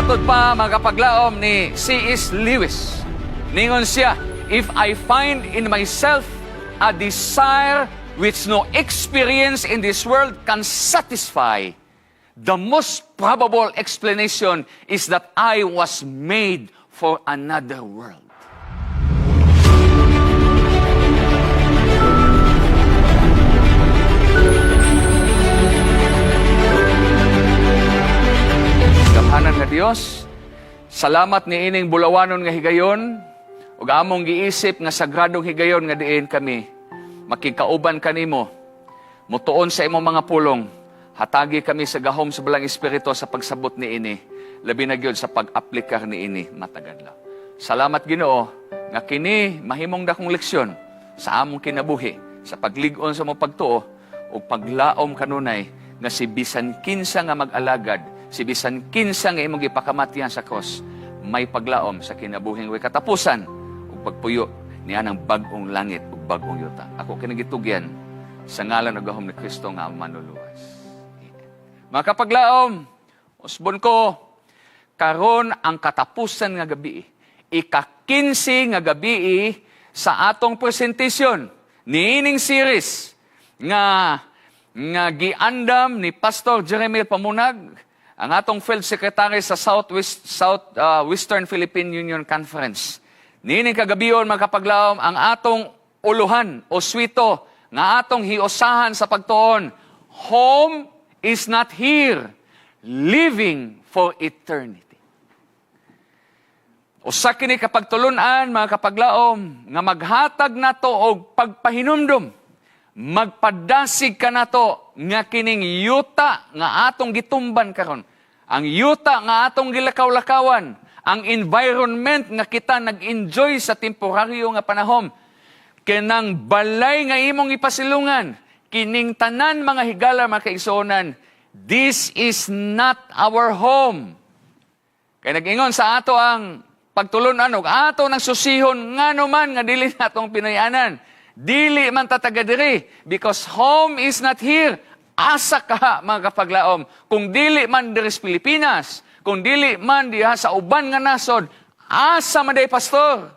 Matod pa, mga kapaglaom, ni C.S. Lewis, ningon siya, "If I find in myself a desire which no experience in this world can satisfy, the most probable explanation is that I was made for another world." Gamhanan nga Dios, salamat ni ining bulawanon nga higayon ug among giisip nga sagradong higayon nga diin kami makikauban kanimo, mutuon sa imong mga pulong. Hatagi kami sa gahom sa Balaang Espiritu sa pagsabot ni ini, labi na gyud sa pag-aplikar ni ini matag adlaw. Salamat, Ginoo, nga kini mahimong dakong leksyon sa among kinabuhi, sa paglig-on sa among pagtuo ug paglaom kanunay nga si bisan kinsa nga mag-alagad, si bisan kinsa nga imong gipakamatyan sa cross, may paglaom sa kinabuhing way katapusan ug pagpuyo niya ng bag-ong langit ug bag-ong yuta. Ako kini gitugyan sa ngalan ug gahom ni Kristo nga among Manluluwas. Amen. Mga kapaglaom, usbon ko, karon ang katapusan nga gabi, ika-15 nga gabi sa atong presentation niining series nga giandam ni Pastor Jeremy Pamunag, ang atong field secretary sa South Western Philippine Union Conference. Niining kagabion, mga kapaglaom, ang atong uluhan o swito nga atong hiusahan sa pagtuon, "Home is not here, living for eternity." Usa kini ka pagtulunan, mga kapaglaom, nga maghatag nato og pagpahinumdom, magpadasig kanato nga kining yuta nga atong gitumban karon, ang yuta nga atong gilakaw-lakawan, ang environment nga kita nag-enjoy sa temporaryo nga panahon, kinang balay nga imong ipasilungan, kining tanan mga higala, mga kaigsuonan, this is not our home. Kay nag-ingon sa ato ang pagtulunan og ato ng susihon ngano man nga dili natong Pinoyanan. Dili man ta taga diri because home is not here. Asa ka, mga kapaglaom? Kung dili man diri sa Pilipinas, kung dili man diha sa uban nga nasod, asa man diay, Pastor?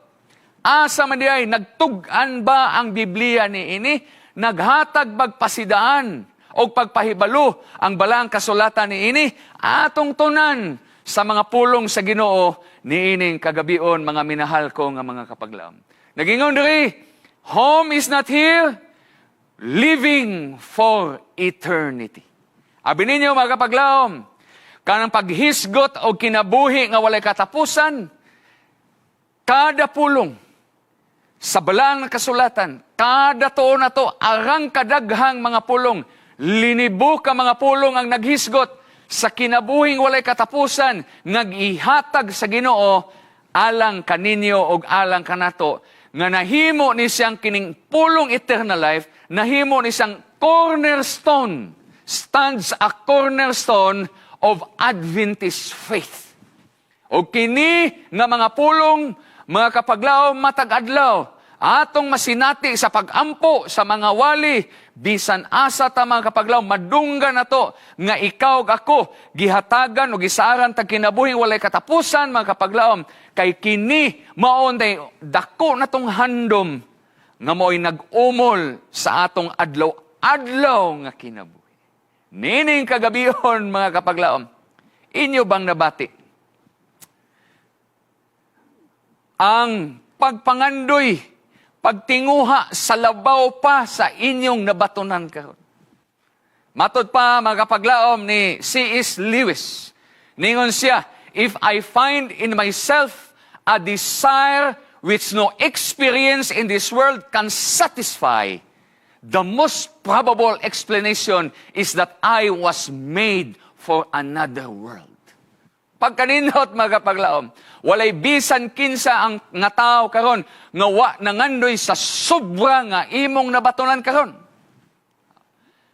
Asa man diay? Nagtug-an ba ang Biblia ni ini? Naghatag bag pasidaan o pagpahibalo ang Balaang Kasulatan ni ini? Atong tunan sa mga pulong sa Ginoo niining kagabion, mga minahal ko nga mga kapaglaom. Nagingon diri, home is not here, living for eternity. Abi ninyo, mga kapaglaom, kanang paghisgot o kinabuhi nga walay katapusan, kada pulong sa Balaang Kasulatan, kada tuon na to, arang kadaghang mga pulong, linibo ka mga pulong ang naghisgot sa kinabuhing walay katapusan, nag-ihatag sa Ginoo alang kaninyo og alang kanato, nga nahimo ni siyang kining pulong eternal life, nahimo ni siyang cornerstone, stands a cornerstone of Adventist faith. O kini nga mga pulong, mga kapaglaom, matag adlaw atong masinati sa pagampo sa mga wali, bisan asa ta, mga kapaglaom, madunggan nato nga ikaw ug ako gihatagan o gisaaran tag kinabuhing walay katapusan, mga kapaglaom, kay kini mao nay dako natong handom nga mo'y nag-umol sa atong adlaw-adlaw nga kinabuhi. Nining kagabion, mga kapaglaom, inyo bang nabati ang pagpangandoy, pagtinguha sa labaw pa sa inyong nabatunan karon? Matod pa, mga kapaglaom, ni C.S. Lewis, ningon siya, "If I find in myself a desire which no experience in this world can satisfy, the most probable explanation is that I was made for another world." Pagkaninot, mga kapaglaom, walay bisan kinsa ang nga tao karon nga wa nangandoy sa sobra nga imong nabatunan karon.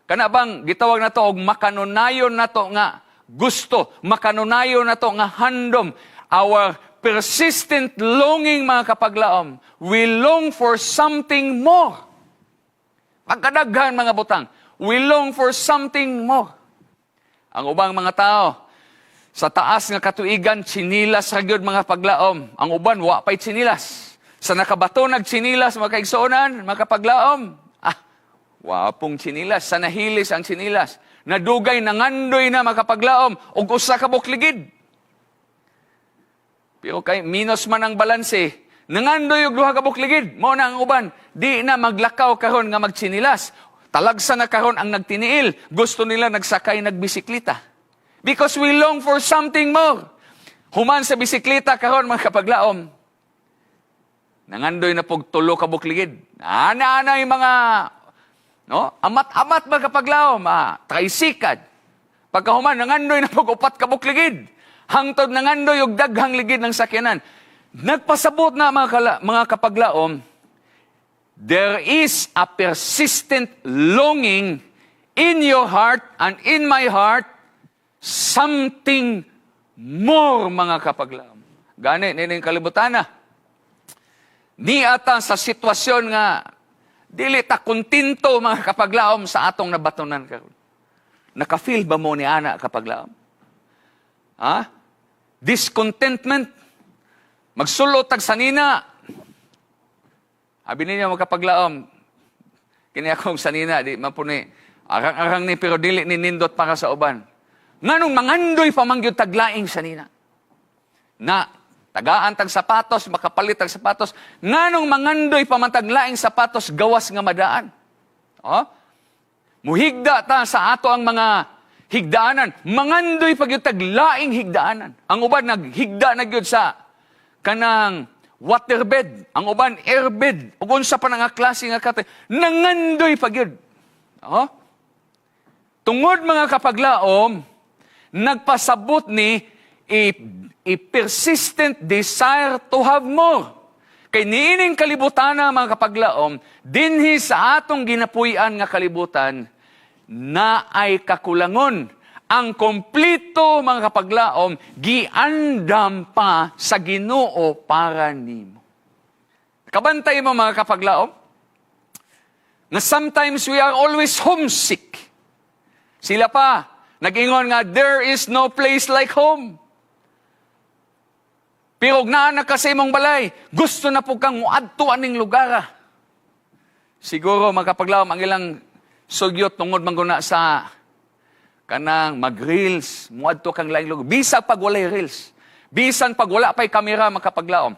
Kana bang gitawag nato og makanunayon nato nga gusto, makanunayon nato nga handom, our persistent longing, mga kapaglaom, we long for something more. Pagkadaghan mga butang, we long for something more. Ang ubang mga tao, Sa taas nga katuigan, tsinilas ra gyud, mga paglaom. Ang uban, wa pa'y tsinilas. Sa nakabato nagtsinilas, mga kaigsuonan, mga kapaglaom. Ah, wa pong tsinilas. Sa nahilis ang tsinilas. Nadugay, nangandoy na, makapaglaom, og usa ka bukligid. Pero kay minus man ang balanse, nangandoy og duha ka bukligid. Mao na ang uban, di na maglakaw karon nga magtsinilas. Talagsa na karon ang nagtiniil. Gusto nila nagsakay nagbisikleta. Because we long for something more. Human sa bisikleta karon, mga kapaglaom, nangandoy na pog tulo ka bukligid. Ana-ana yung mga, no? Amat-amat, mga kapaglaom, trisikad. Pagkahuman, nangandoy na pog upat ka bukligid. Hangtod nangandoy og daghang ligid ng sakyanan. Nagpasabot na, mga kapaglaom, there is a persistent longing in your heart and in my heart, something more, mga kapaglaom. Gani, nining kalibutan na. Niata sa sitwasyon nga dili ta kontento, mga kapaglaom, sa atong nabatonan karon. Naka-feel ba mo ni ana, kapaglaom? Ha? Discontentment. Magsulot tag sanina. Abi ninyo, mga kapaglaom, kini akong sanina, di man po ni, arang-arang ni, pero dili ni nindot para sa uban. Nganong mangandoy pa man gyud taglaing sanina? Na, tagaan tag sapatos, makapalit tag sapatos, nganong mangandoy pa man taglaing sapatos gawas nga madaan? Oh? Muhigda ta sa ato ang mga higdaanan, mangandoy pa gyud taglaing higdaanan. Ang uban naghigda na gyud sa kanang waterbed, ang uban airbed, ug unsa pa na nga klase nga kate, nangandoy pa gyud. Oh? Tungod, mga kapaglaom, nagpasabot ni a persistent desire to have more. Kay niining kalibutan na, mga kapaglaom, dinhi sa atong ginapuy-an nga kalibutan, na ay kakulangon. Ang kompleto, mga kapaglaom, giandam pa sa Ginoo para nimo. Kabantay mo, mga kapaglaom, nga sometimes we are always homesick. Sila pa, nag-ingon nga, "There is no place like home." Pero og naa na ka sa imong balay, gusto na po kang muadto aning lugar. Ah. Siguro, mga kapaglaom, ang ilang sugyot tungod man guna sa kanang mag-reels, muadto kang laing lugar. Bisan pag walay reels, bisan pag wala pa'y kamera, mga kapaglaom.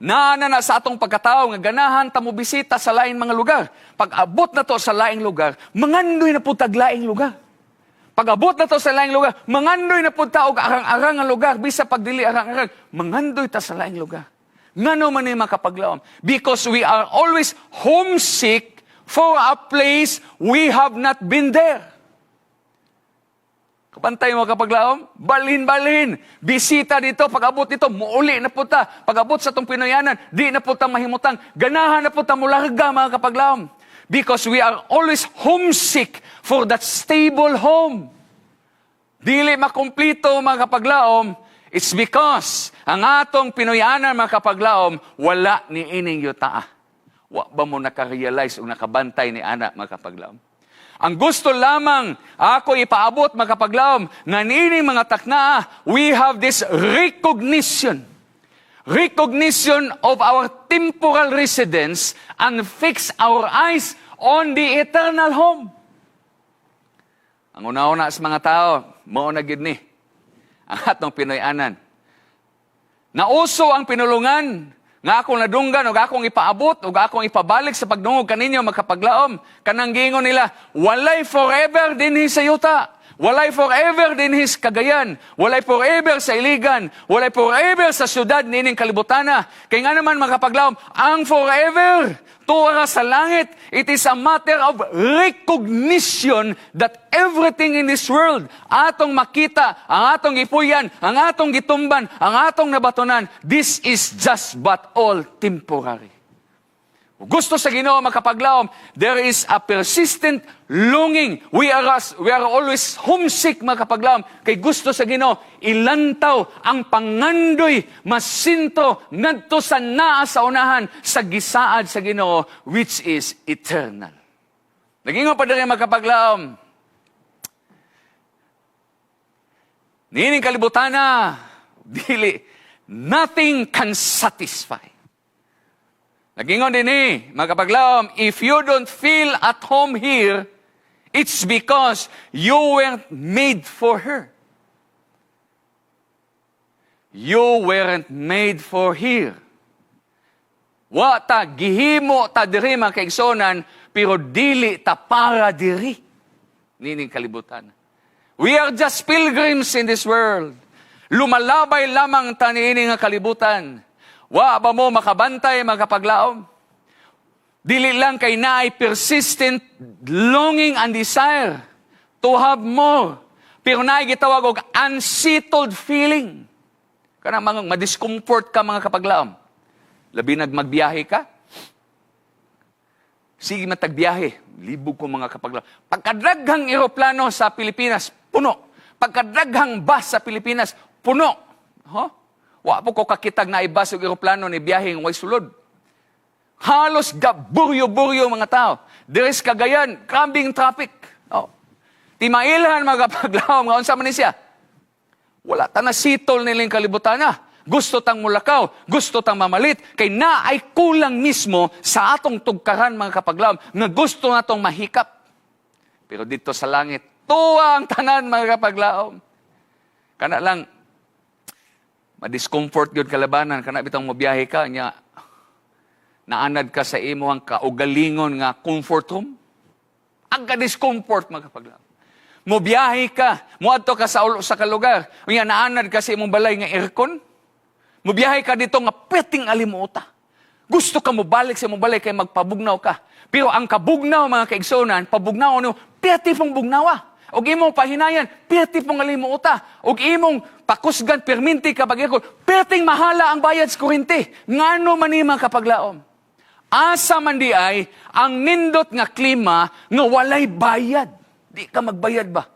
Naa na sa atong pagkatao nga ganahan ta mo bisita sa laing mga lugar. Pag abot na to sa laing lugar, mangandoy na po tag laing lugar. Pag abot na to sa laing lugar, mangandoy na po ta og arang-arang nga lugar, bisa pag dili arang-arang, mangandoy ta sa laing lugar. Ngano man ni, mga kapaglaom? Because we are always homesick for a place we have not been there. Kabantay mo, kapaglaom? Balhin, balhin. Bisita dito, pag abot dito, muuli na po ta. Pag abot sa atong Pinoyanan, di na po ta mahimutang. Ganahan na po ta mularga, mga kapaglaom. Because we are always homesick for that stable home. Dili makumplito, mga kapaglaom, it's because ang atong Pinoyanan, mga kapaglaom, wala ni ining yutaa. Wa ba mo nakarealize o nakabantay ni ana, mga kapaglaom? Ang gusto lamang ako ipaabot, mga kapaglaom, nga niining mga taknaa, we have this recognition. Recognition of our temporal residence and fix our eyes on the eternal home. Ang una-una sa mga tao, mao na gid ni ang atong Pinoy-anan. Nauso ang pinulungan nga akong nadunggan ug akong ipaabot ug akong ipabalik sa pagdungog kaninyo, makapaglaom. Kanang giingon nila, walay forever dinhi sa yuta. Walay forever dinhi sa Cagayan. Walay forever sa Iligan. Walay forever sa syudad nining kalibutana. Kay nga naman, mga kapaglaom, ang forever tuwa sa langit. It is a matter of recognition that everything in this world, atong makita, ang atong gipuyan, ang atong gitumban, ang atong nabatonan, this is just but all temporary. Gusto sa Ginoo, makapaglaom, there is a persistent longing. We are always homesick, mga kapaglaom. Kay gusto sa Ginoo, ilantaw ang pangandoy masinto ngadto sa naa sa unahan sa gisaad sa Ginoo, which is eternal. Nagingon pa diri, makapaglaom. Niining kalibutana, dili, nothing can satisfy. Nagingon din ni, mga kapaglaom, if you don't feel at home here, it's because you weren't made for her. You weren't made for here. Wa ta gihimo ta diri, mga kaigsonan, pero dili ta para diri nining kalibutan. We are just pilgrims in this world. Lumalabay lamang ta niini nga kalibutan. Wa ba mo makabantay, mga kapaglaom? Dili lang kay naay persistent longing and desire to have more. Pero naay gitawag og unsettled feeling. Kana mga madiscomfort ka, mga kapaglaom. Labi nag magbiyahe ka. Sige matagbiyahe, libog ko, mga kapaglaom. Pagkadaghang eroplano sa Pilipinas, puno. Pagkadaghang bus sa Pilipinas, puno. Huh? Wa po ko kakitag na bus og eroplano ni biyahe nga way sulod. Halos gaburyo-buryo mga tao. Diri sa Cagayan, grabeng traffic. Oh. Timailhan, mga kapaglaom, nga unsa man ni siya? Wala ta na-settle niining kalibutan na. Gusto tang mulakaw, gusto tang mamalit, kay naay kulang mismo sa atong tugkaran, mga kapaglaom, nga gusto natong mahikap. Pero dito sa langit, tuwa ang tanan, mga kapaglaom. Kana lang, madiscomfort gyud kalabanan, kana bitang mobiyahe ka, nya, naanad ka sa imo ang kaugalingon nga comfort room. Ang ka-discomfort, mga kapaglaom. Mobiyahe ka, muadto ka sa kalugar, unya naanad ka sa imong balay nga aircon. Mobiyahe ka dito nga peting alimuota. Gusto ka mobalik sa imong balay kay magpabugnaw ka. Pero ang kabugnaw, mga kaigsunan, pabugnaw no, peti pong bugnawa. Og imong pahinayan, peti pong alimuota. Og imong pakusgan, perminti ka pag aircon, peting mahala ang bayad sa kuryente. Ngano man ni, mga kapaglaom? Asa man di ay ang nindot nga klima nga walay bayad? Di ka magbayad ba?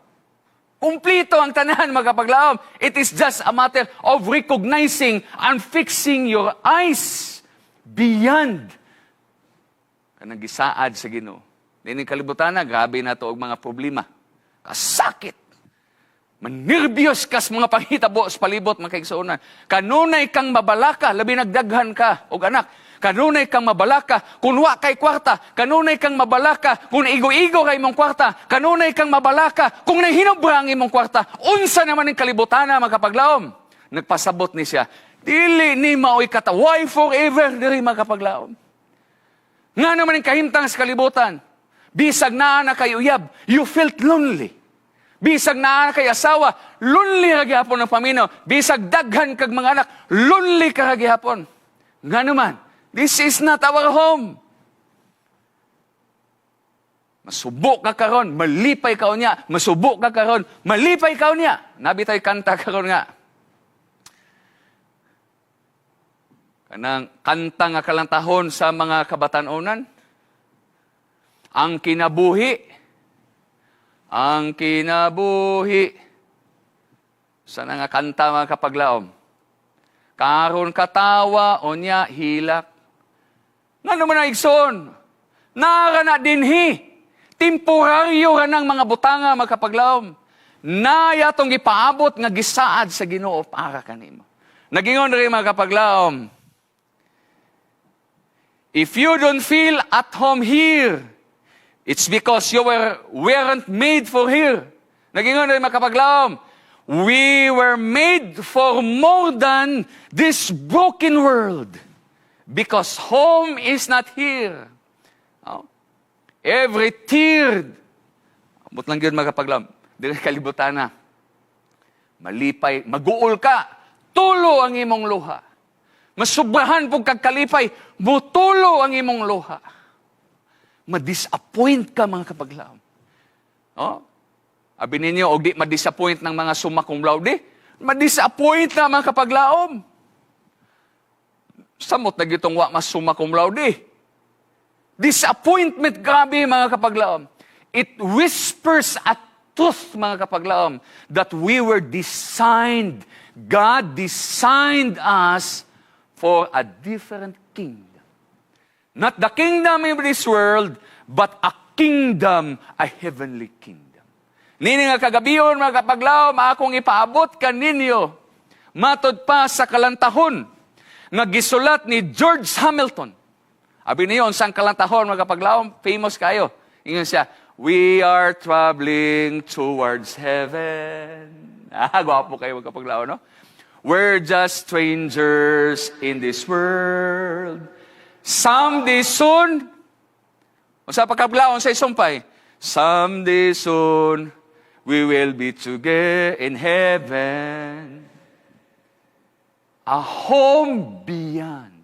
Kumplito ang tanan, mga kapaglaom. It is just a matter of recognizing and fixing your eyes beyond kanang gisaad sa Ginoo. Nining kalibutan na, grabe na to og mga problema. Kasakit. Manirbiyos ka sa mga panghitabo sa palibot, mga kaigsuonan. Kanunay kang mabalaka, labi nagdaghan ka og anak. Kanunay kang mabalaka kung wa kay kwarta. Kanunay kang mabalaka kung igo-igo kay imong kwarta. Kanunay kang mabalaka kung nahinobra ang imong kwarta. Unsa naman ang kalibutan, mga kapaglaom? Nagpasabot ni siya. Dili ni maoy kata. Why forever diri, mga kapaglaom? Nga naman ang kahimtang sa kalibutan. Bisag naa na kay uyab, you felt lonely. Bisag naa na kay asawa, lonely ra gihapon ang paminaw. Bisag daghan kag mga anak, lonely ka ra gihapon. Nga naman, this is not our home. Masubo ka karon, malipay ka unya. Masubo ka karon, malipay ka unya. Naa bitay kanta karon nga. Kanang kanta nga kalantahon sa mga kabatan-onan. Ang kinabuhi. Ang kinabuhi. Sana nga kanta, mga kapaglaom? Karon katawa, unya hilak. Nga naman na, igsoon? Nara na dinhi. Temporaryo ra ng mga butanga, mga kapaglaom. Naya tong gipaabot nga gisaad sa Ginoo para kanimo. Nagingon rin, mga kapaglaom, if you don't feel at home here, it's because you weren't made for here. Nagingon rin, mga kapaglaom, we were made for more than this broken world. Because home is not here. Oh. Every tear, amot lang yun, mga kapaglaom, dili kalibutan na. Malipay, maguol ka, tulo ang imong luha. Masubrahan pong kagkalipay, mutulo ang imong luha. Ma-disappoint ka, mga kapaglaom. Oh? Abi ninyo, og di ma-disappoint ng mga summa cum laude, ma-disappoint na, mga kapaglaom. Samot na gitong wa mas summa cum laude. Disappointment, grabe, mga kapaglaom. It whispers a truth, mga kapaglaom, that we were designed, God designed us for a different kingdom. Not the kingdom of this world, but a kingdom, a heavenly kingdom. Nini nga kagabion, mga kapaglaom, akong ipaabot kaninyo matod pa sa kalantahon nga gisulat ni George Hamilton. Abi niyo sa kalantahon, mga kapaglaom, famous kayo. Ingon siya, "We are traveling towards heaven." Ah, gwapo kayo, mga kapaglaom, no? "We're just strangers in this world. Someday soon," unsa pagkablaon sa isumpay? "Someday soon, we will be together in heaven. A home beyond."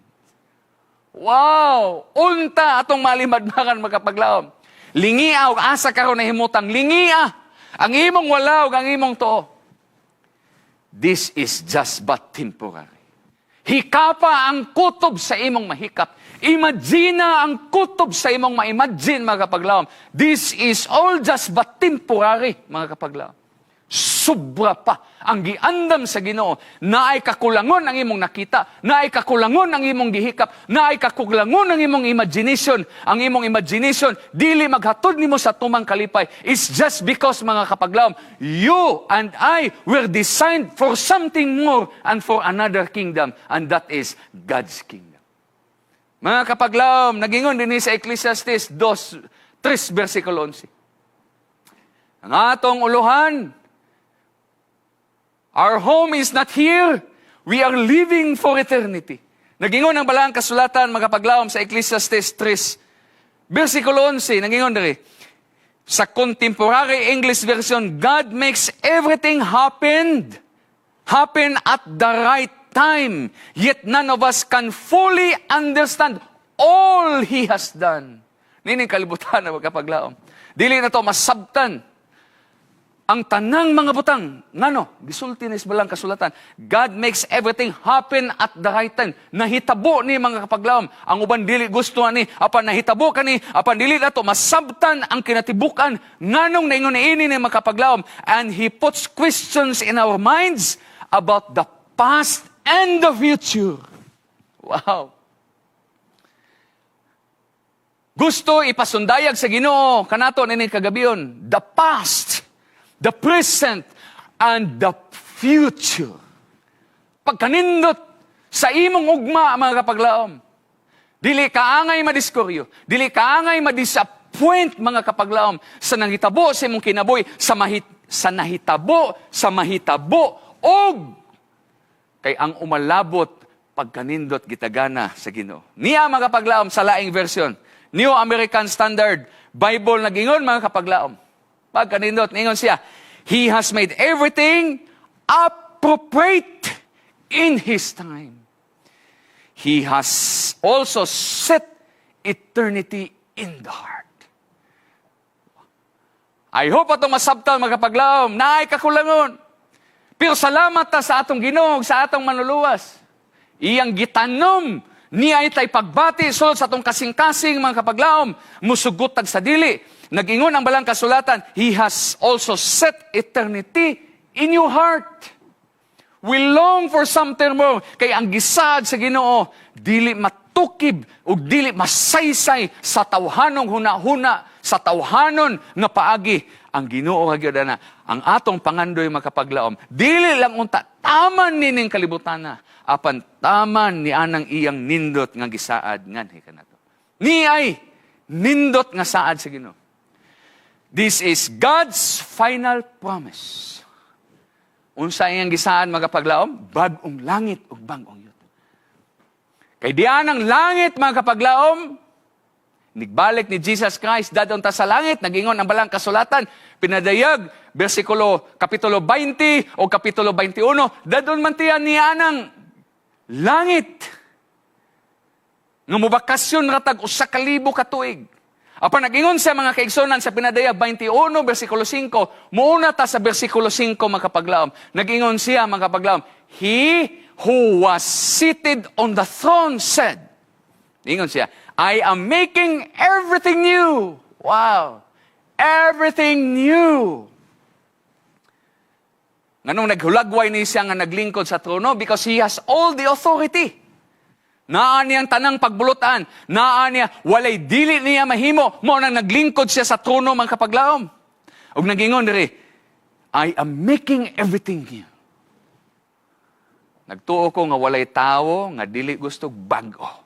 Wow! Unta atong malimadmakan, mga kapaglaom. Lingia og asa karon nahimutang. Lingia ang imong wala ug ang imong tuo. This is just but temporary. Hikapa ang kutob sa imong mahikap. Imagine ang kutob sa imong ma-imagine, mga kapaglaom. This is all just but temporary, mga kapaglaom. Sobra pa ang giandam sa Ginoo. Naay kakulangon ang imong nakita, naay kakulangon ang imong gihikap, naay kakulangon ang imong imagination. Ang imong imagination dili maghatod nimo sa tumang kalipay. It's just because, mga kapaglaom, you and I were designed for something more and for another kingdom, and that is God's kingdom. Mga kapaglaom, nagingon din sa Ecclesiastes 2, 3 versikulo 11. Ang atong uluhan, our home is not here. We are living for eternity. Nagingon ang balaang kasulatan, mga kapaglaom, sa Ecclesiastes 3, versikulo 11, nagingon diri. Sa Contemporary English Version, "God makes everything happen at the right time. Yet none of us can fully understand all He has done." Nining kalibutan na, mga kapaglaom, dili na to masabtan ang tanang mga butang. Ngano, gisulti ni balaang kasulatan. God makes everything happen at the right time. Nahitabo ni, mga kapaglaom. Ang uban dili gusto ani, apan nahitabo kani, apan dili nato masabtan ang kinatibukan nganong naingon niini ni, mga kapaglaom. And He puts questions in our minds about the past and the future. Wow. Gusto ipasundayag sa Ginoo kanato nining kagabion, the past, the present, and the future. Pagkanindot sa imong ugma, mga kapaglaom. Dili ka angay madiskuryo, dili ka angay madisappoint, mga kapaglaom, sa nangitabo sa imong kinabuhi, sa nahitabo, sa mahitabo, og kay ang umalabot pagkanindot gitagana sa Ginoo. Niya, mga kapaglaom, sa laing version, New American Standard Bible, nagingon, mga kapaglaom. Pagkanindot, ningon siya, "He has made everything appropriate in His time. He has also set eternity in the heart." I hope atong masabtan, mga kapaglaom, naay kakulangon. Pero salamat ta sa atong Ginoo, sa atong Manluluwas. Iyang gitanom niya itay pagbati sulod sa atong kasing-kasing, mga kapaglaom, musugot tag sa dili. Nagingon ang balaang kasulatan, "He has also set eternity in your heart." We long for something more. Kay ang gisaad sa Ginoo, dili matukib ug dili masaysay sa tawhanong huna-huna, sa tawhanon nga paagi. Ang Ginoo ra na ang atong pangandoy, makapaglaom. Dili lang unta taman nining kalibutan na, apan taman ni anang iyang nindot nga gisaad nganhi kanato. Ni ay nindot nga saad sa Ginoo. This is God's final promise. Unsa iyang gisaad, mga kapaglaom? Bag-ong langit ug bag-ong yuta. Kay diyan ang langit, mga kapaglaom, nigbalik ni Jesus Christ dadon ta sa langit, nagingon ang balaang kasulatan, pinadayag, versikulo, kapitulo 20 o kapitulo 21, dadon man tiyan niya ang langit. Nga mobakasyon ratag 1,000 ka tuig. Apan nagingon sa mga kaigsonan sa Pinadayag 21, versikulo 5, muuna ta sa versikulo 5, mga kapaglaom. Nagingon siya, mga kapaglaom, "He who was seated on the throne said," ingon siya, "I am making everything new." Wow! Everything new. Nganong naghulagway ni siya nga naglingkod sa trono? Because he has all the authority. Naa niyang tanang pagbulutan. Naa niya, walay dili niya mahimo. Mao nang naglingkod siya sa trono, mga kapaglaom. Ug nagingon diri, I am making everything new. Nagtuo ko nga walay tawo nga dili gusto bag-o.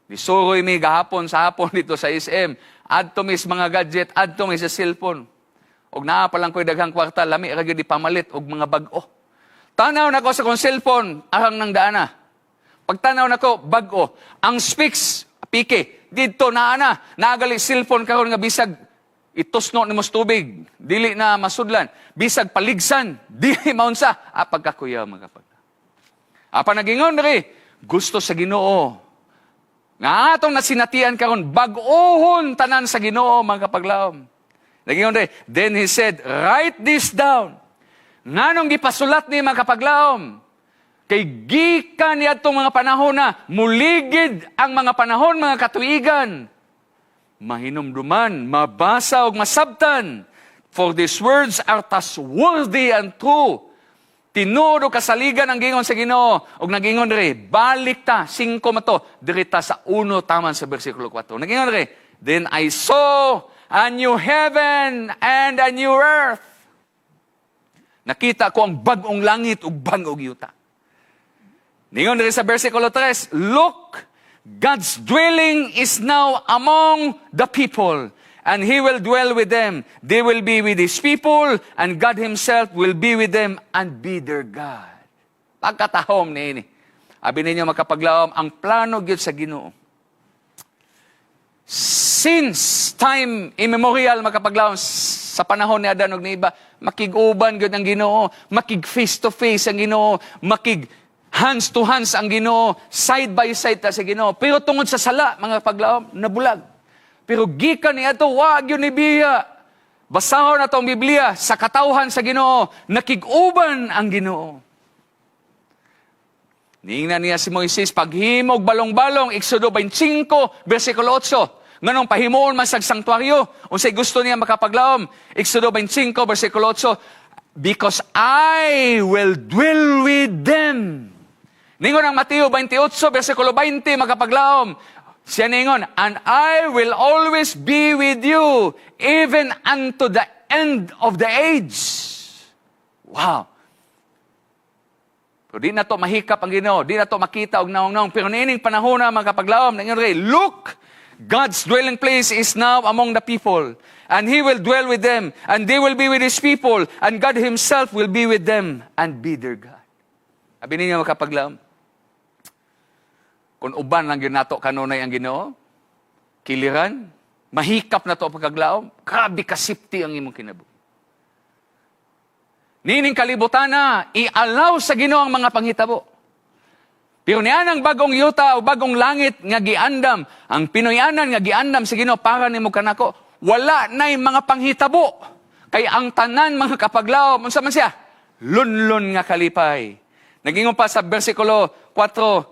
Nisuroy mi gahapon sa hapon dito sa SM. Adto mi sa mga gadget, adto mi sa cellphone. Og naa pa lang ko'y daghang kwarta, lami ra gyud pamalit og mga bag-o. Tanaw nako sa akong cellphone, arang nang daana. Pagtanaw nako, bag-o. Ang specs, pike, didto naa na. Naa gali cellphone karon nga bisag itusno nimo sa tubig, dili na masudlan. Bisag paligsan, dili maunsa. Ah, pagkakuya, mga kapag. Apan nagingon diri, gusto sa Ginoo nga atong nasinatian karon, bag-ohon tanan sa Ginoo, mga kapaglaom. Nagingon diri, "Then he said, 'Write this down.'" Nganong gipasulat ni, mga kapaglaom? Kay gikan niadtong mga panahon na muligid ang mga panahon, mga katuigan. Mahinumduman, mabasa og masabtan. For these words are trustworthy and true. Tinuod og kasaligan ang gingon sa Ginoo. Og nagingon diri, balik ta, 5 mato, diri ta sa 1 taman sa bersikulo 4. Nagingon diri, "Then I saw a new heaven and a new earth." Nakita ko ang bag-ong langit ug bag-ong yuta. Ningon diri sa bersikulo 3, "Look, God's dwelling is now among the people, and He will dwell with them. They will be with His people, and God Himself will be with them and be their God." Pagkatahom ni ini. Abi ninyo, makapaglaom, ang plano gyud sa Ginoo. Since time immemorial, makapaglaom, sa panahon ni Adan ug ni Eva, makig-uban gyud ang Ginoo, makig face to face ang Ginoo, makig hands to hands ang Ginoo, side by side ta sa Ginoo. Pero tungod sa sala, mga paglaom, nabulag. Pero gikan ni ato, wa gyud ni biya. Basahon nato ang Biblia sa katawhan sa Ginoo, nakig-uban ang Ginoo. Niingnan niya si Moises, "Paghimog balong-balong," Exodo 25, versikulo 8. Nganong pahimuon man sa sanktuaryo? Unsay gusto niya, makapaglaom? Exodo 25, versikulo 8, "Because I will dwell with them." Ningon ang Mateo 28, versikulo 20, makapaglaom. Siya ningon, "And I will always be with you, even unto the end of the age." Wow! Pero di na to mahikap ang Ginoo, di na to makita og naong-naong. Pero niining panahon na, mga kapaglaom, ningon rin, "Look, God's dwelling place is now among the people, and He will dwell with them, and they will be with His people, and God Himself will be with them and be their God." Abi ninyo, makapaglaom, kung uban lang gyud nato kanunay ang Ginoo, kiliran, mahikap na to ang pagkaglaom, grabe ka safety ang imong kinabuhi. Nining kalibutan na, i-allow sa Ginoo ang mga panghitabo. Pero nianang bagong yuta o bagong langit nga giandam, ang Pinoyanan nga giandam sa Ginoo para nimo kanako, wala na'y mga panghitabo. Kay ang tanan, mga kapaglaom, unsa man siya? Lunlun nga kalipay. Nagingon pa sa versikulo 4,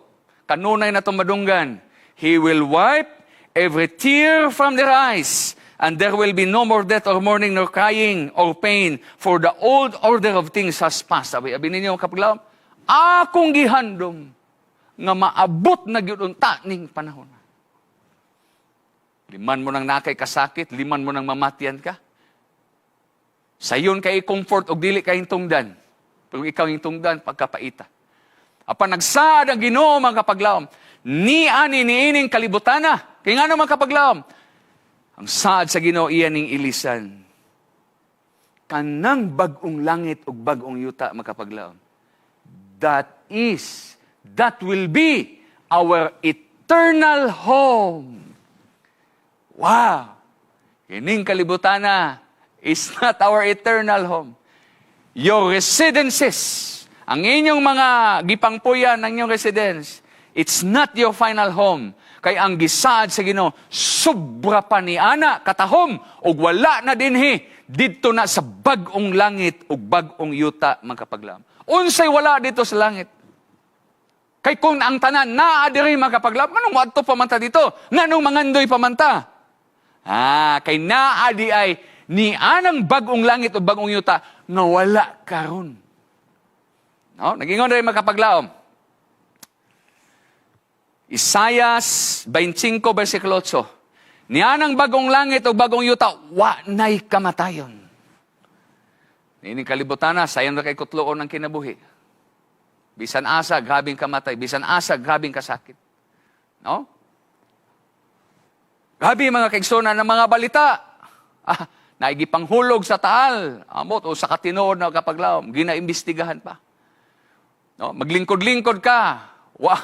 kanunay na itong madunggan, "He will wipe every tear from their eyes, and there will be no more death or mourning nor crying or pain, for the old order of things has passed away." Abi ninyo, kapaglaom, akong gihandom nga maabot na gyud unta ning panahon. Liman mo nang nakay kasakit, liman mo nang mamatian ka. Sayon kay comfort og dili kay tungdan. Pero ikaw yung tungdan, pagkapaita. Apan nagsaad ang Ginoo, mga kapaglaom, ni ani niining kalibutana. Kay ngano, mga kapaglaom? Ang saad sa Ginoo, iya ning ilisan. Kanang bag-ong langit ug bag-ong yuta, makapaglaom. That will be our eternal home. Wow! Kining kalibutana is not our eternal home. Your residences, ang inyong mga gipangpuyan ng inyong residence, it's not your final home. Kay ang gisaad sa Ginoo, sobra pa ni ana katahom ug wala na dinhi, didto na sa bag-ong langit ug bag-ong yuta, mga kapaglaom. Unsay wala dito sa langit? Kay kung ang tanan naa diri, mga kapaglaom, nganong moadto pa man ta dito? Nganong mangandoy pa man ta? Ah, kay naa di ay ni anang bag-ong langit o bag-ong yuta nga wala karon. No, nagingon rin, makapaglaom. Isayas 25 versikulo 8. Nianang bagong langit o bagong yuta, wa na'y kamatayon. Niining kalibutana, sayon ra kay kutloon ang kinabuhi. Bisan asa, grabing kamatay. Bisan asa, grabing kasakit. No? Grabe, mga kaigsunan, ng mga balita. Ah, naigipanghulog sa Taal. Amot, o sa katinuod na kapaglaom. Ginaimbestigahan pa. No? Maglingkod-lingkod ka. Wa,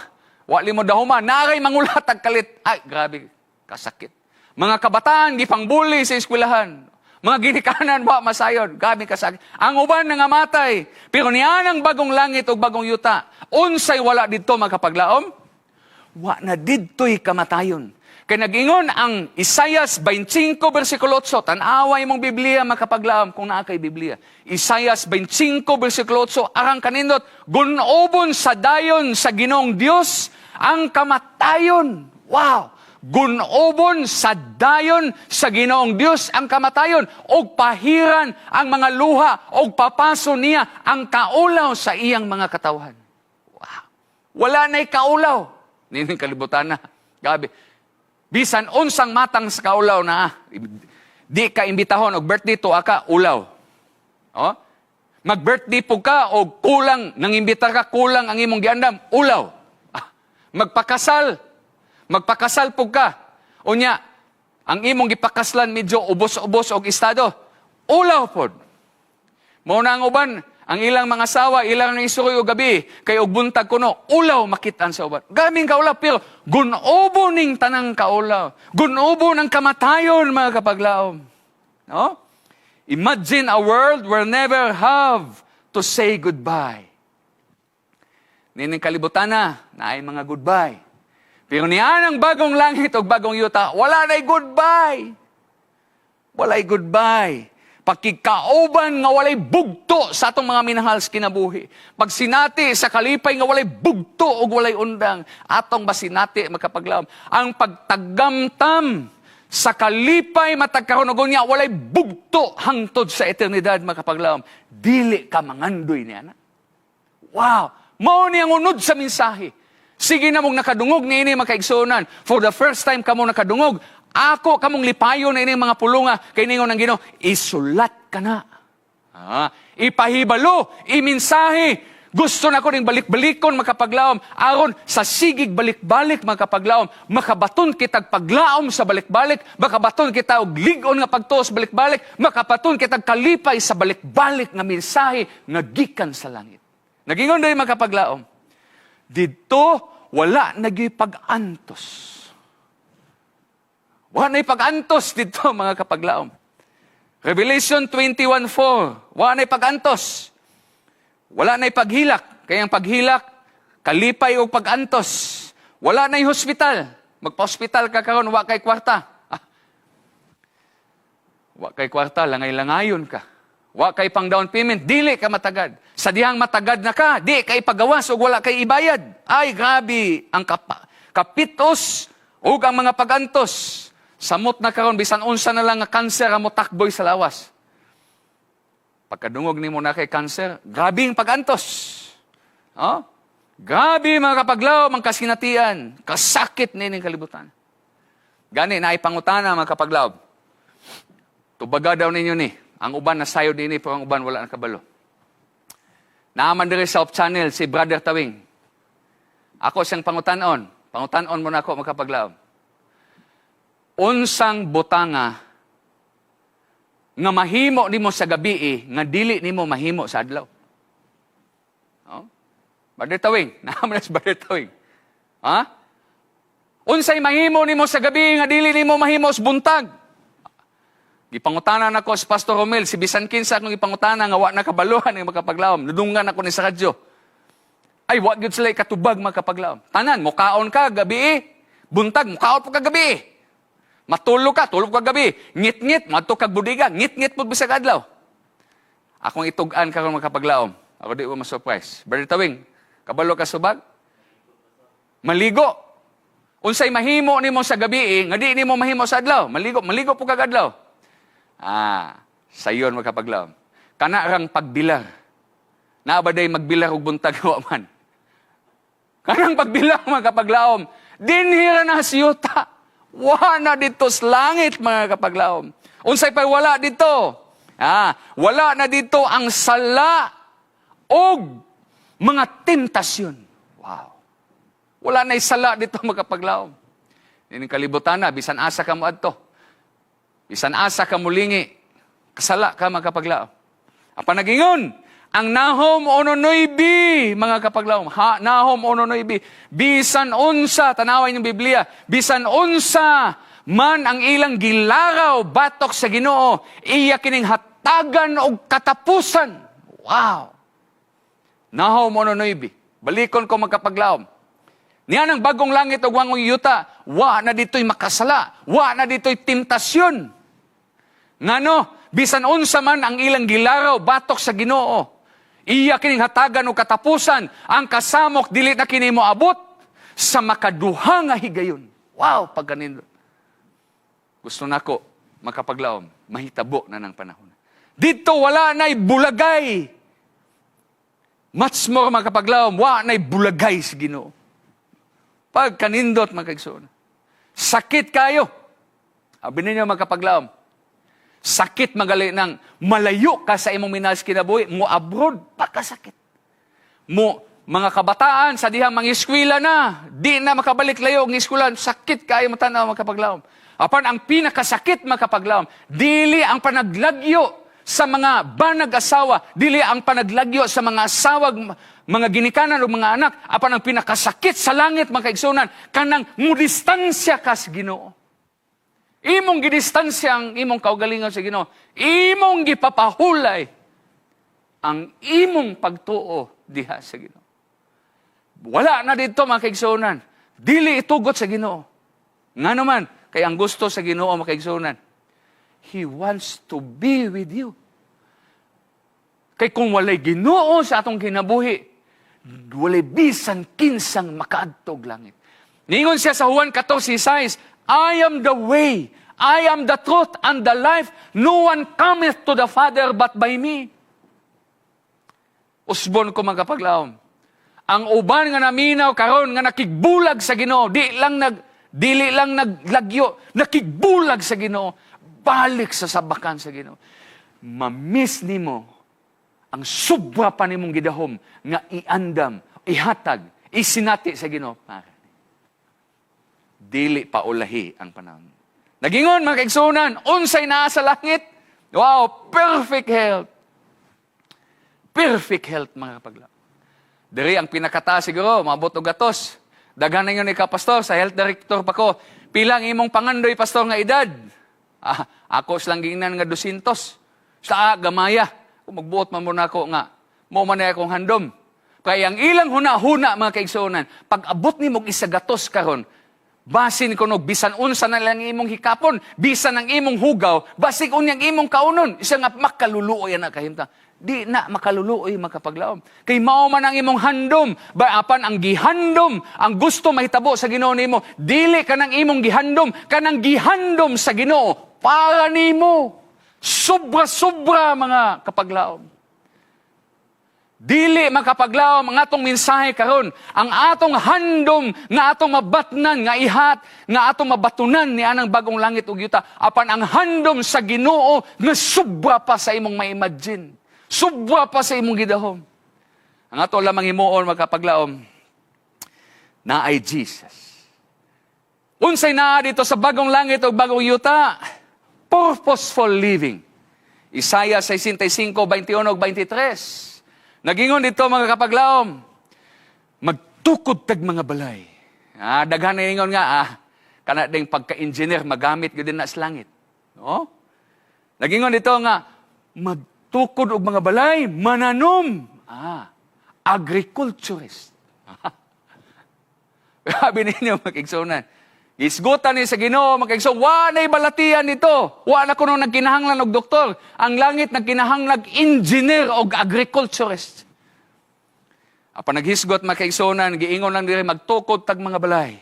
wa mo dahuma. Naray mangulat ang kalit. Ay, grabe. Kasakit. Mga kabataan, gipangbuli sa eskwelahan. Mga ginikanan, wa masayod. Grabe kasakit. Ang uban nangamatay. Pero nianang bagong langit o bagong yuta, unsay wala didto, mga kapaglaom? Wa na didto'y kamatayon. Kay nag-ingon ang Isayas 25 versikulo 8, tan-awa imong Biblia, makapaglaom, kung naa kay Biblia. Isayas 25 versikulo 8, arang kanindot, "Gunobon sa dayon sa Ginoong Dios ang kamatayon." Wow! "Gunobon sa dayon sa Ginoong Dios ang kamatayon ug pahiran ang mga luha ug papaso niya ang kaulaw sa iyang mga katawhan." Wow! Wala na'y kaulaw. Nining kalibutan na. Gabi. Bisan unsang matang sa kaulaw na, di ka imbitahon og birthday to ka ulaw. Oh? Mag-birthday po ka og kulang nang imbitar ka, kulang ang imong giandam, ulaw. Ah, magpakasal. Magpakasal po ka. Unya, ang imong gipakaslan medyo ubos-ubos og estado. Ulaw pod. Mao na ang uban, ang ilang mga asawa, ilang nang isuroy og gabi, kay og buntag kuno, ulaw makitaan sa uban. Gaming kaulaw, pero gunobo ning tanang kaulaw. Gunobo ng kamatayon, mga kapaglaom. No? Imagine a world where never have to say goodbye. Nining kalibutan na, naay mga goodbye. Pero niyan ang bagong langit o bagong yuta, wala na'y goodbye. Walay goodbye. Pakigkauban nga walay bugto sa atong mga minahal sa kinabuhi. Pagsinati sa kalipay nga walay bugto o walay undang. Atong masinati, makapaglaom. Ang pagtagamtam sa kalipay matag karon ug unya, walay bugto hangtod sa eternidad, makapaglaom. Dili ka mangandoy niya na. Wow! Mao ni ang unod sa mensahe. Sige na mong nakadungog niini, mga kaigsuonan. For the first time kamo nakadungog, ako kamong lipayon na ini mga pulunga kay ningon ng Ginoo, "Isulat ka na. Ah, ipahibalo, imensahe." Gusto na ko ning balik-balikon, makapaglaom. Aron sa sigig balik-balik, makapaglaom, makabaton kitag paglaom sa balik-balik, makabaton kita og lig-on nga pagtuo sa balik-balik, makabaton kitag kalipay sa balik-balik nga mensahe nga gikan sa langit. Nagingon dahil, makapaglaom, didto wala nagi pag-antos. Wala na pag-antos didto, mga kapaglaom. Revelation 21:4, wala na pag-antos. Wala na paghilak. Kaya ang paghilak, kalipay o pag-antos. Wala na hospital. Magpa-hospital ka karon, wa kay kwarta. Ah. Wa kay kwarta, langay-langayon ka. Wa kay pang down payment, dili ka matagad. Sa dihang matagad na ka, di kay pagawas ug wala kay ibayad. Ay, grabe ang kapitos ug ang mga pagantos. Samot na karon bisan unsa na lang nga cancer ang motakboy sa lawas. Pagkadungog nimo na kay cancer, grabe ang pagantos. Oh? Grabe, mga kapaglaom, ang kasinatian, kasakit nining kalibutan. Gani na pangutana, mga kapaglaom. Tubaga daw ninyo ni. Ang uban nasayod nini pero ang uban wala nakabalo. Naaman diri sa Off Channel si Brother Tawing. Ako siyang pangutanon. Pangutanon mo na ako, makapaglaom. Unsang butanga nga mahimo nimo sa gabi nga dili nimo mahimo sa adlaw? Oh? Brother Tawing, naaman na si Brother Tawing. Ha? Unsay mahimo nimo sa gabi nga dili nimo mahimo sa buntag? Gipangutana nako si Pastor Romel, si bisan kinsa akong gipangutana nga wa nakabaluhan ng makapaglaom. Nadunggan ako ni sa radyo. Ay, wa gyud sila katubag, makapaglaom. Tanan, mukaon ka gabi, buntag, mukaon po ka gabi. Matulog ka, tulog ka gabi. Ngit-ngit, madto kag budiga, ngit-ngit po bisag adlaw. Akong itug-an karon, makapaglaom. Ako di mo ma-surprise. Brother Tawing, kabalo ka subag? Maligo. Unsay mahimo nimo sa gabi nga di nimo mahimo sa adlaw? Maligo, maligo po kag adlaw. Ah, sayon, makapaglaom. Kana rang pagbilar. Naa ba day magbilar og buntag? Wa man. Kanang pagbilar, mga kapaglaom, dinhi ra na sa yuta. Wa na didto sa langit, mga kapaglaom. Unsay pay wala didto? Ah, wala na dito ang sala og mga tentasyon. Wow. Wala na sala dito, makapaglaom. Ining kalibutan na, bisan asa ka mo adto. Bisan asa ka mulingi, kasala ka, makapaglaom. Apan nagingon ang Nahum 1:9, mga kapaglaom. Ha, Nahum 1:9. Bisan unsa, tanaway ng Biblia, bisan unsa man ang ilang gilaraw batok sa Ginoo, iya kining hatagan og katapusan. Wow. Nahum 1:9. Balikon ko, magkapaglaom. Niya ng bagong langit ug bagong yuta, wa na dito'y makasala, wa na dito'y tentasyon. Ngano, bisan unsa man ang ilang gilaraw batok sa Ginoo, iya kining hatagan og katapusan, ang kasamok dili na kini moabot sa makaduha nga higayon. Wow, pagkanindot. Gusto nako makapaglaom, mahitabo na ng panahon. Dito wala na'y bulagay. Much more, makapaglaom, wa na'y bulagay sa Ginoo. Pagkanindot, mga kaigsoon. Sakit kayo. Abi ninyo, magkapaglaom. Sakit magali nang malayo ka sa imong minahal sa kinabuhi, mo abroad, pagkasakit. Mo, mga kabataan, sa dihang mga eskwela na, di na makabalik layo ang eskwela, sakit kayo matanaw, makapaglaom. Apan ang pinakasakit, makapaglaom, dili ang panaglagyo sa mga banag asawa, dili ang panaglagyo sa mga asawag, mga ginikanan o mga anak, apan ang pinakasakit sa langit, mga kaigsunan, kanang mudistansya ka sa Ginoo. Imong gidistansya ang imong kaugalingon sa Ginoo. Imong gipapahulay ang imong pagtuo diha sa Ginoo. Wala na dito, mga kaigsunan. Dili itugot sa Ginoo. Nga naman, kay ang gusto sa Ginoo, mga kaigsunan, He wants to be with you. Kay kung walay Ginoo sa atong kinabuhi, walay bisan kinsang makaadtog langit. Ningon siya sa Juan 14:6, "I am the way, I am the truth and the life. No one cometh to the Father but by me." Usbon ko, mga kapaglaom. Ang uban nga naminaw karon nga nakigbulag sa Ginoo, di lang nag dili lang naglagyo, nakigbulag sa Ginoo, balik sa sabakan sa Ginoo. Mamiss nimo ang sobra pa nimong gidahom nga iandam, ihatag, isinati sa Ginoo. Para dili pa ulahi ang panahon. Nagingon, mga kaigsunan, unsay naa sa langit? Wow, perfect health. Perfect health, mga kapaglaom. Diri ang pinakata siguro, maabot og gatos. Daghan ninyo ni ka, "Pastor, sa health director pa ko. Pilang imong pangandoy, Pastor, nga edad?" Ah, ako silang gingnan nga 200. Sa gamaya. Kung magbuot man mo na ako nga, mo man na akong handom. Kaya ang ilang huna-huna, mga kaigsuonan, pag abot nimo og 100 karon, basin kuno bisan unsa na lang imong hikapon, bisan ang imong hugaw, basig unyang imong kaunon, isa nga makaluluoy na kahimtang. Di na makaluluoy, makapaglaom. Kay mao man ang imong handom, ba apan ang gihandom, ang gusto mahitabo sa Ginoo nimo, dili kanang imong gihandom, kanang gihandom sa Ginoo para nimo. Sobra-sobra, mga kapaglaom. Dili makapaglaom ang atong mensahe karon, ang atong handom nga atong mabatnan nga ihat, nga atong mabatunan ni anang bagong langit ug yuta, apan ang handom sa Ginoo nga sobra pa sa imong ma-imagine. Sobra pa sa imong gidahom. Ang ato lamang himuon, makapaglaom, naay Jesus. Unsay naa dito sa bagong langit ug bagong yuta? Purposeful living. Isaiah 65:21 ug 23. Nagingon dito, mga kapaglaom, magtukod tag mga balay. Ah, daghan na ingon nga, kana ding pagka-engineer, magamit gyud din na sa langit. No? Nagingon dito nga, magtukod og mga balay, mananom. Ah, agriculturist. Sabi ninyo, mga. Isgutan ni sa Ginoo, mga kaigsoon, wa na'y balatian nito. Wa na kuno nagkinahanglan og doktor. Ang langit nagkinahanglan engineer og agriculturist. Apan naghisgot, mga kaigsuonan, giingon lang diri magtukod tag mga balay.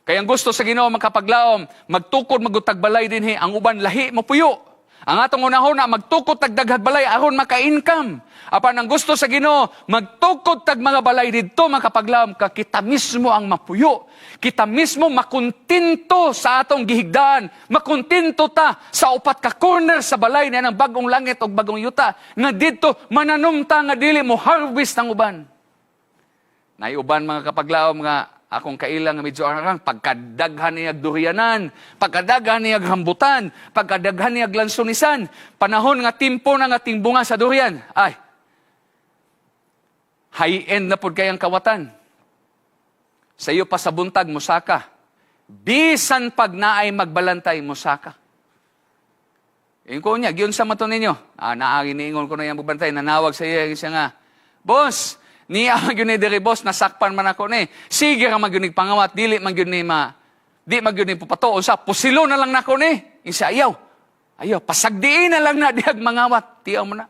Kaya ang gusto sa Ginoo, makapaglaom, magtukod magutag balay dinhi, ang uban lahi mo puyo. Ang atong hunahuna, magtukod tag daghang balay aron maka-income. Apan ang gusto sa Ginoo, magtukod tag mga balay didto, makapaglaom ka, kita mismo ang mapuyo. Kita mismo makontento sa atong gihigdaan. Makontento ta sa upat ka corner sa balay na ng bagong langit o bagong yuta. Nga didto mananom ta nga dili mo harvest ang uban. Naiuban, mga kapaglaom, nga akong kaila nga medyo arang pagkadaghan niyag durianan, pagkadaghan niyag rambutan, pagkadaghan niyag lansunisan, panahon nga timpo na nga tingbunga sa durian. Ay, high-end na pud kayang kawatan. Sa iyo pa sa buntag, musaka. Bisan pag naay magbalantay, musaka. Ingon ko niya, giyon sa mato ninyo. Ah, naagi niingon ko na yung magbantay, nanawag sa iya, siya nga, "Boss, niya man gyud ni diri, boss, nasakpan man ako ni. Sige ra man gyud ni pangawat, dili man gyud ni ma, di man gyud ni pupato, unsa, pusilo na lang nako ni." Isa, "Ayaw. Ayaw, pasagdiin na lang na dihag mangawat. Tiyaw mo na."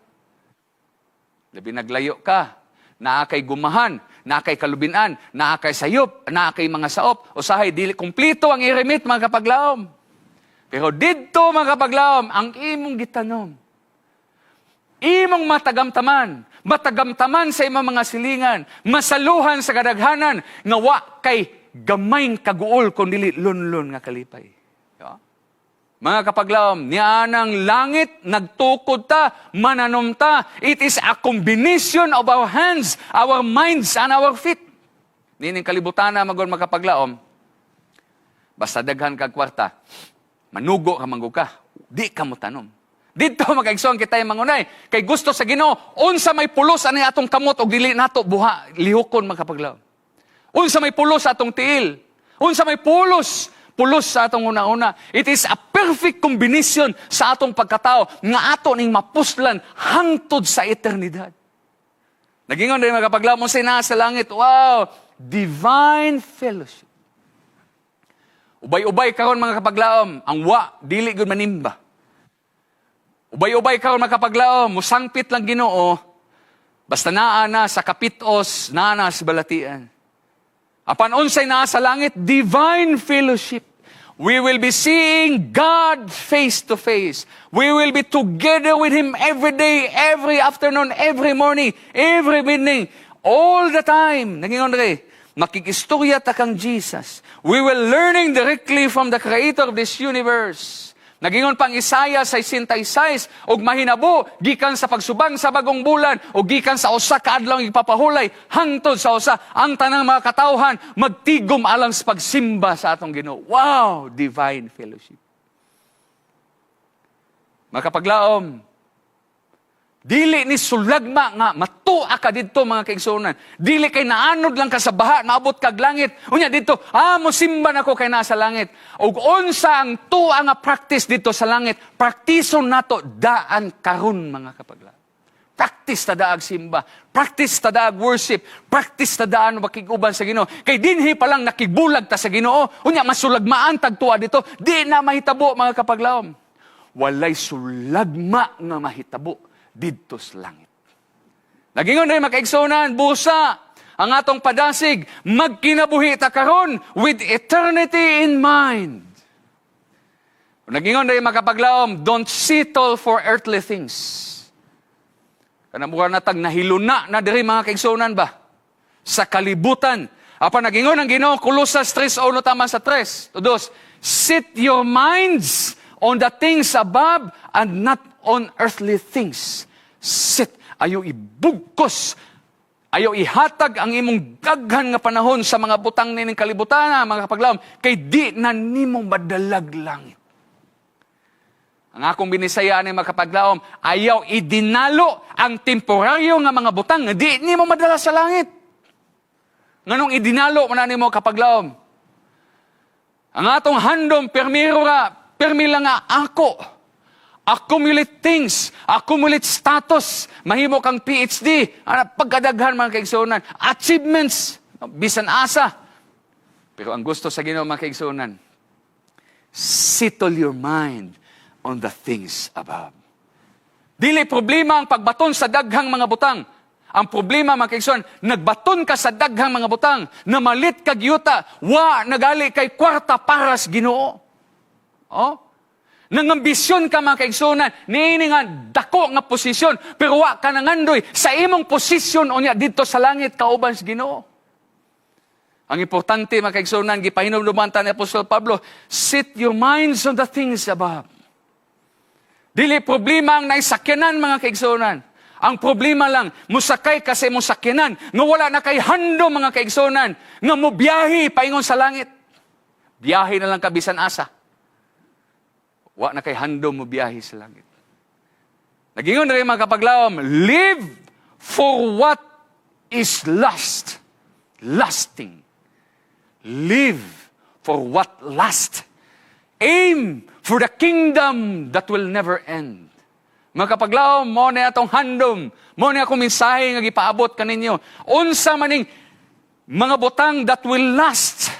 Labi naglayo ka, naa kay gumahan, naa kay kalubinan, naa kay sayop, naa kay mga saop. Usahay, dili kumplito ang eremit, mga kapaglaom. Pero didto, mga kapaglaom, ang imong gitanom, imong matagamtaman, matagamtaman sa imong mga silingan, masaluhan sa kadaghanan, nga wa kay gamayng kaguol kun dili lunlun nga kalipay. Yeah? Mga kapaglaom, nianang langit, nagtukod ta, mananom ta. It is a combination of our hands, our minds, and our feet. Nining kalibutan na magol, makapaglaom, basta daghan kag kwarta, manugo ka manggo ka, di ka mo tanom. Dito, makaigsoon, kita yung mangunay. Kay gusto sa Ginoo, unsa may pulos ani atong kamot og dili nato buha lihukon, makapaglaom. Unsa may pulos sa atong tiil. Unsa may pulos pulos sa atong una-una. It is a perfect combination sa atong pagkatao nga ato ning mapuslan hangtod sa eternidad. Nagingon din, makapaglaom, mo sa sa langit. Wow! Divine fellowship. Ubay-ubay karon, mga kapaglaom, ang wa dili gud manimba. Ubay-ubay karon, makapaglaom, musangpit lang Ginoo, basta naa na sa kapitos, naa na sa balatian. Apan unsay naa sa langit? Divine fellowship. We will be seeing God face to face. We will be together with Him every day, every afternoon, every morning, every evening, all the time. Nagingon rin, makikistorya ta kang Jesus. We will learning directly from the Creator of this universe. Nagingon pang Isaiah 66, og mahinabo gikan sa pagsubang sa bagong bulan o gikan sa usa ka adlaw ipapahulay hangtod sa usa, ang tanang mga katawhan magtigom alang sa pagsimba sa atong Ginoo. Wow, divine fellowship. Makapaglaom, dili ni sulagma nga matua ka didto, mga kaigsuonan. Dili kay naanod lang ka sa baha, maabot kag langit. Unya didto, mosimba nako kay nasa langit. Ug unsa ang tuwa nga practice didto sa langit, praktison nato daan karon, mga kapaglaom. Practice ta daag simba, practice ta daag worship, practice ta daan makig-uban sa Ginoo. Kay dinhi pa lang nakigbulag ta sa Ginoo, unya masulagmaan tag tuwa didto, di na mahitabo, mga kapaglaom. Walay sulagma nga mahitabo didto sa langit. Nagingon rin, makaigsunan, busa ang atong padasig, magkinabuhi ta karon with eternity in mind. Nagingon rin, makapaglaom, don't settle for earthly things. Kanang mura na tag nahiluna na diri, mga kaigsunan ba? Sa kalibutan. Apan nagingon ang Ginoo, Colosas 3:1 tama sa 3. Todos, set your minds on the things above and not on earthly things. Set, ayo ibugkos, ayo ihatag ang imong daghan nga panahon sa mga butang nining kalibutan, mga kapaglaom, kay di na nimo madalag langit. Ang akong binisaya ni, makapaglaom, ayaw idinalo ang temporaryo nga mga butang nga di nimo madala sa langit. Nganong idinalo man na nimo, kapaglaom? Ang atong handom, permiro ra, permi lang nga ako. Accumulate things, accumulate status, mahimo kang PhD, ana pagkadaghan, mga kaigsuonan, achievements, bisan asa. Pero ang gusto sa Ginoo, mga kaigsuonan, settle your mind on the things above. Dili problema ang pagbaton sa daghang mga butang. Ang problema, mga kaigsoon, nagbaton ka sa daghang mga butang, namalit kag yuta, wa nagali kay kwarta para sa Ginoo. Oh? Nangambisyon ka, mga kaigsunan, niini nga dako nga posisyon, pero wa ka nangandoy sa imong posisyon unya didto sa langit kauban sa Ginoo. Ang importante, mga kaigsunan, gipahinumduman ta ni Apostol Pablo, set your minds on the things above. Dili problema ang naisakyanan, mga kaigsunan. Ang problema lang, musakay ka sa imong sakyanan, nga wala na kay handom, mga kaigsunan, nga mubiyahe paingon sa langit. Biyahe na lang ka bisan asa. Wa na kay handom mo biyahe sa langit. Nagingon rin, mga kapaglaom, live for what is lasting. Live for what last. Aim for the kingdom that will never end. Mga kapaglaom, mao na atong handom, mao na akong mensahe nga gipaabot kaninyo. Unsa maning mga butang that will last?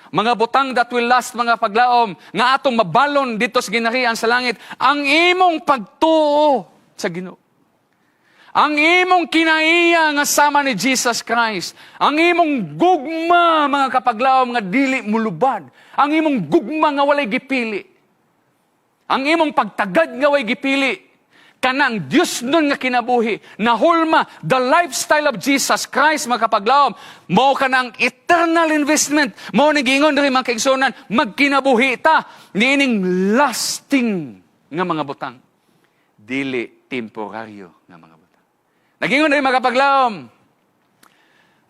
Mga butang that will last, mga paglaom, nga atong mabalon didto sa ginaharian sa langit, ang imong pagtuo sa Ginoo. Ang imong kinaiya nga sama ni Jesus Christ. Ang imong gugma, mga kapaglaom, nga dili mulubad. Ang imong gugma nga walay gipili. Ang imong pagtagad nga walay gipili. Kanang Diyos nun nga kinabuhi. Nahulma, the lifestyle of Jesus Christ, mga kapaglaom. Mao kanang eternal investment. Mao ni giingon diri, mga kaigsunan, magkinabuhi ta niining lasting nga mga butang. Dili temporaryo nga mga butang. Nagingon diri, mga kapaglaom,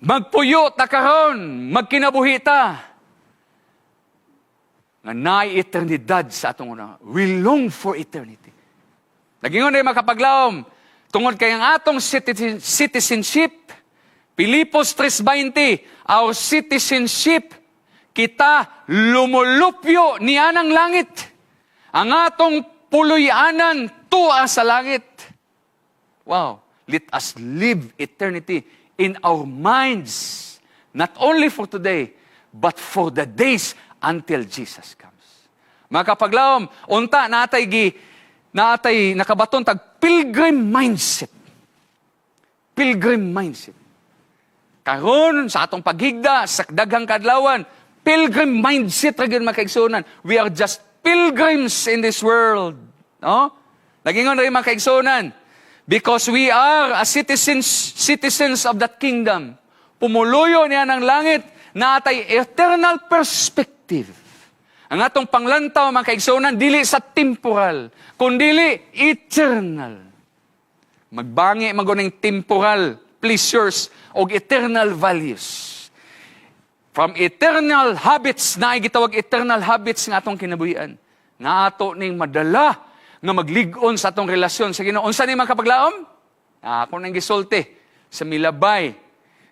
magpuyo ta karon, magkinabuhi ta nga naay eternidad sa atong una. We long for eternity. Nagingon diri, mga kapaglaom, tungod kay ang atong citizenship, Pilipos 3.20, our citizenship, kita lumulupyo nianang langit. Ang atong puloy-anan tua sa langit. Wow. Let us live eternity in our minds, not only for today, but for the days until Jesus comes. Mga kapaglaom, unta natay nakabaton tag pilgrim mindset. Pilgrim mindset. Karon sa atong paghigda sa daghang kadlawan, pilgrim mindset ra gyud, mga kaigsuonan. We are just pilgrims in this world. No? Nagingon rin, mga kaigsuonan, because we are a citizens of that kingdom. Pumuluyo niya ng langit natay eternal perspective. Ang atong panglantaw, mga kaigsuonan, dili sa temporal, kundili eternal. Magbangi maguning temporal pleasures og eternal values. From eternal habits, na gitawag eternal habits nga atong kinabuhian. Nga ato ning madala nga maglig-on sa atong relasyon sa Ginoo. Unsa ni, mga kapaglaom? Ako nang gisulti sa milabay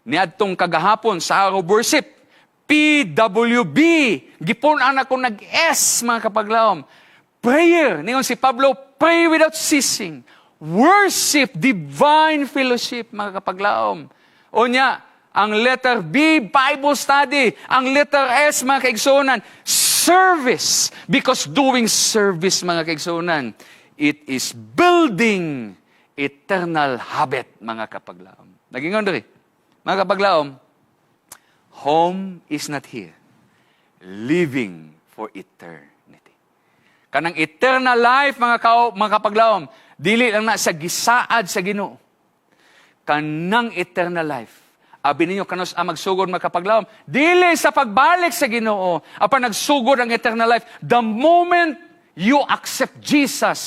niadtong kagahapon sa hour of worship. PWB. Gipun-an ako nag-S, mga kapaglaom. Prayer. Ningon si Pablo, pray without ceasing. Worship, divine fellowship, mga kapaglaom. Unya, ang letter B, Bible study. Ang letter S, mga kaigsunan, service. Because doing service, mga kaigsunan, it is building eternal habit, mga kapaglaom. Nagingon diri, mga kapaglaom, home is not here. Living for eternity. Kanang eternal life, mga kapaglaom, dili lang na sa gisaad sa Ginoo. Kanang eternal life. Abi ninyo kanus-a magsugod, mga kapaglaom? Dili sa pagbalik sa Ginoo, apan nagsugod ang eternal life the moment you accept Jesus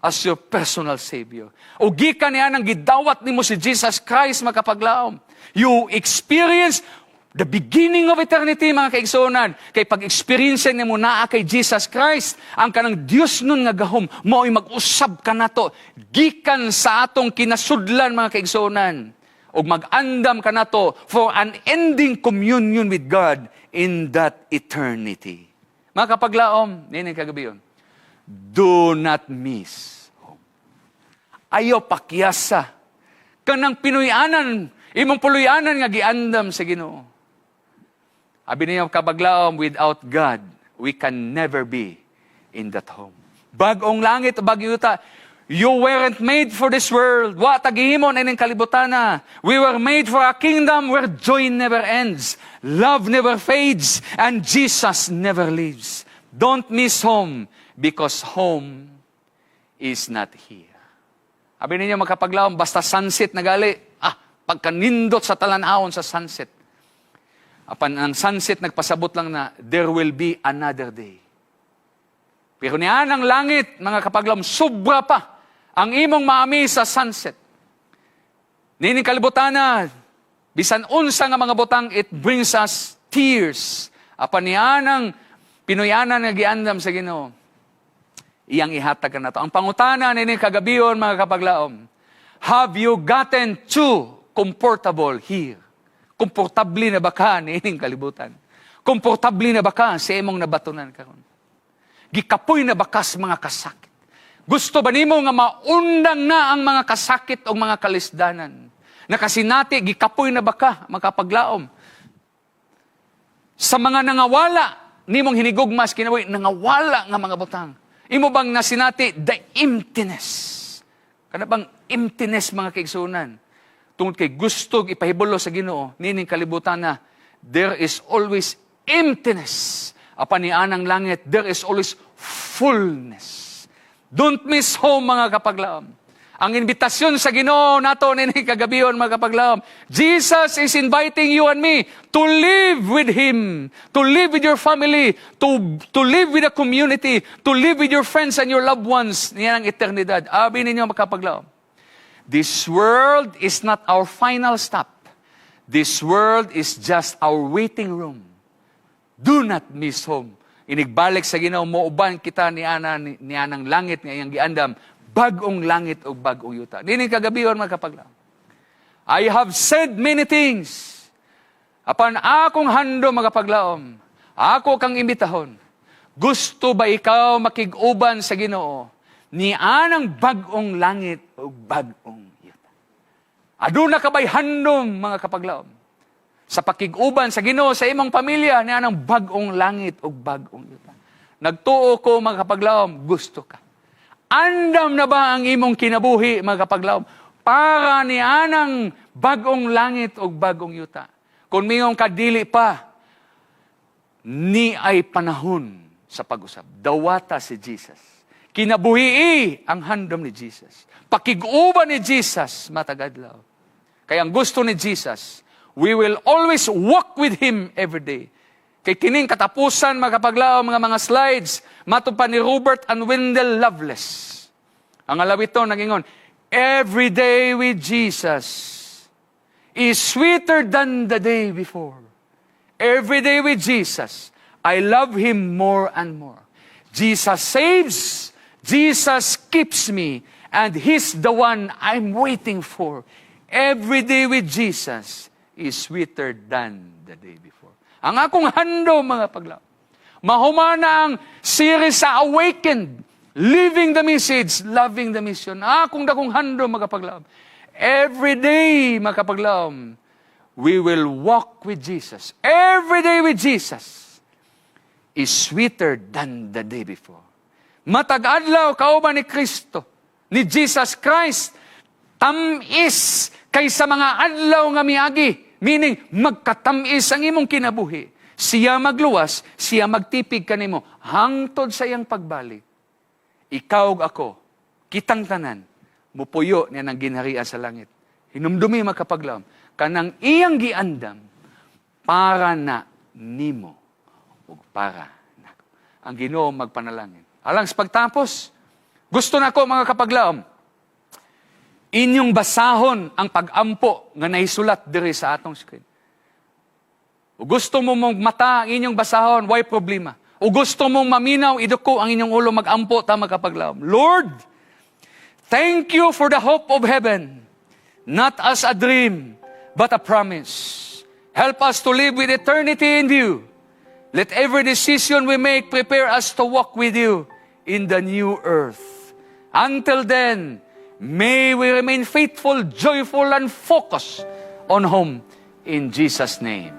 as your personal Savior. O gikan niya nang gidawat nimo si Jesus Christ, mga kapaglaom, you experience the beginning of eternity, mga kaigsuonan. Kay pag-experience nimo naa kay Jesus Christ, ang kanang Dios nun nga gahom, mao'y mag-usab kanato gikan sa atong kinasudlan, mga kaigsuonan. Og mag-andam kanato for unending communion with God in that eternity. Mga kapaglaom, nining kagabion, do not miss home. Ayaw pakyasa. Kanang Pinoyanan, imong puloy-anan nga giandam sa Ginoo. Abi niyo, kapaglaom, without God, we can never be in that home. Bag-ong langit, bag-ong yuta. You weren't made for this world. Wa ta gihimo ining kalibutana. We were made for a kingdom where joy never ends, love never fades, and Jesus never leaves. Don't miss home. Because home is not here. Abi ninyo, makapaglaom, basta sunset na gali, pagkanindot sa talan-awon sa sunset. Apan ang sunset nagpasabot lang na there will be another day. Pero niyan ang langit, mga kapaglaom, sobra pa ang imong maami sa sunset. Nining kalibutana, bisan unsa nga mga butang, it brings us tears. Apan niyan ang pinuyanan nga giandam sa Ginoo, iyang ihatag kanato. Ang pangutana nini kagabion, mga kapaglaom, have you gotten too comfortable here? Komportable na ba ka niining kalibutan? Komportable na ba ka sa imong nabatunan karon? Gikapoy na ba ka sa mga kasakit? Gusto ba nimo nga maundang na ang mga kasakit o mga kalisdanan? Nakasinati, gikapoy na ba ka, makapaglaom, sa mga nangawala nimong hinigugma sa kinabuhi, nangawala nga mga butang? Imo bang nasinati the emptiness? Kana bang emptiness, mga kaigsunan? Tungod kay gusto ipahibalo sa Ginoo nining kalibutan na there is always emptiness. Apan nianang langit, there is always fullness. Don't miss home, mga kapaglaom. Ang imbitasyon sa Ginoo nato nini kagabion, mga kapaglaom. Jesus is inviting you and me to live with Him, to live with your family, to live with the community, to live with your friends and your loved ones niyan ang eternidad. Abi ninyo, makapaglaom, this world is not our final stop. This world is just our waiting room. Do not miss home. Inigbalik sa Ginoo, mouban kita ni ana ni anang langit nga iyang giandam, bag-ong langit o bag-ong yuta. Nini kagabion, mga kapaglaom, I have said many things. Apan akong handom, mga kapaglaom, ako kang imbitahon. Gusto ba ikaw makig-uban sa Ginoo ni anang bag-ong langit o bag-ong yuta? Aduna ka ba'y handom, mga kapaglaom, sa pakig-uban sa Ginoo sa imong pamilya ni anang bag-ong langit o bag-ong yuta? Nagtuo ko, mga kapaglaom, gusto ka. Andam na ba ang imong kinabuhi, mga kapaglaom, para ni anang bag-ong langit o bag-ong yuta? Kung mingon ka dili pa, ni ay panahon sa pag-usab. Dawata si Jesus. Kinabuhi ang handom ni Jesus. Pakig-uban ni Jesus matag adlaw. Kaya ang gusto ni Jesus, we will always walk with Him every day. Kay kining katapusan, mga kapaglaom, mga slides, mato pa ni Robert and Wendell Loveless. Ang alawito nagingon, "Every day with Jesus is sweeter than the day before. Every day with Jesus, I love Him more and more. Jesus saves, Jesus keeps me, and He's the one I'm waiting for. Every day with Jesus is sweeter than the day before." Ang akong handom, mga paglaom, mahumana ang series sa Awakened, Living the Message, Loving the Mission. Akong dakong handom, mga paglaom, every day, mga kapaglaom, we will walk with Jesus. Every day with Jesus is sweeter than the day before. Matag adlaw kauban ni Kristo, ni Jesus Christ, tamis kaysa mga adlaw nga miagi. Meaning, magkatamis ang imong kinabuhi. Siya magluwas, siya magtipig kanimo hangtod sa iyang pagbalik. Ikaw ug ako, kitang tanan, mupuyo niya ng ginharian sa langit. Hinumdumi, makapaglaom, kanang iyang giandam para na nimo ug para nako. Ang Ginoo magpanalangin. Alang sa pagtapos, gusto nako, mga kapaglaom, inyong basahon ang pag-ampo nga nahisulat diri sa atong screen. O gusto mo mong mata ang inyong basahon, way problema. O gusto mong maminaw, iduko ang inyong ulo, mag-ampo ta, makapaglaom. Lord, thank you for the hope of heaven, not as a dream, but a promise. Help us to live with eternity in view. Let every decision we make prepare us to walk with you in the new earth. Until then, may we remain faithful, joyful, and focused on home. In Jesus' name.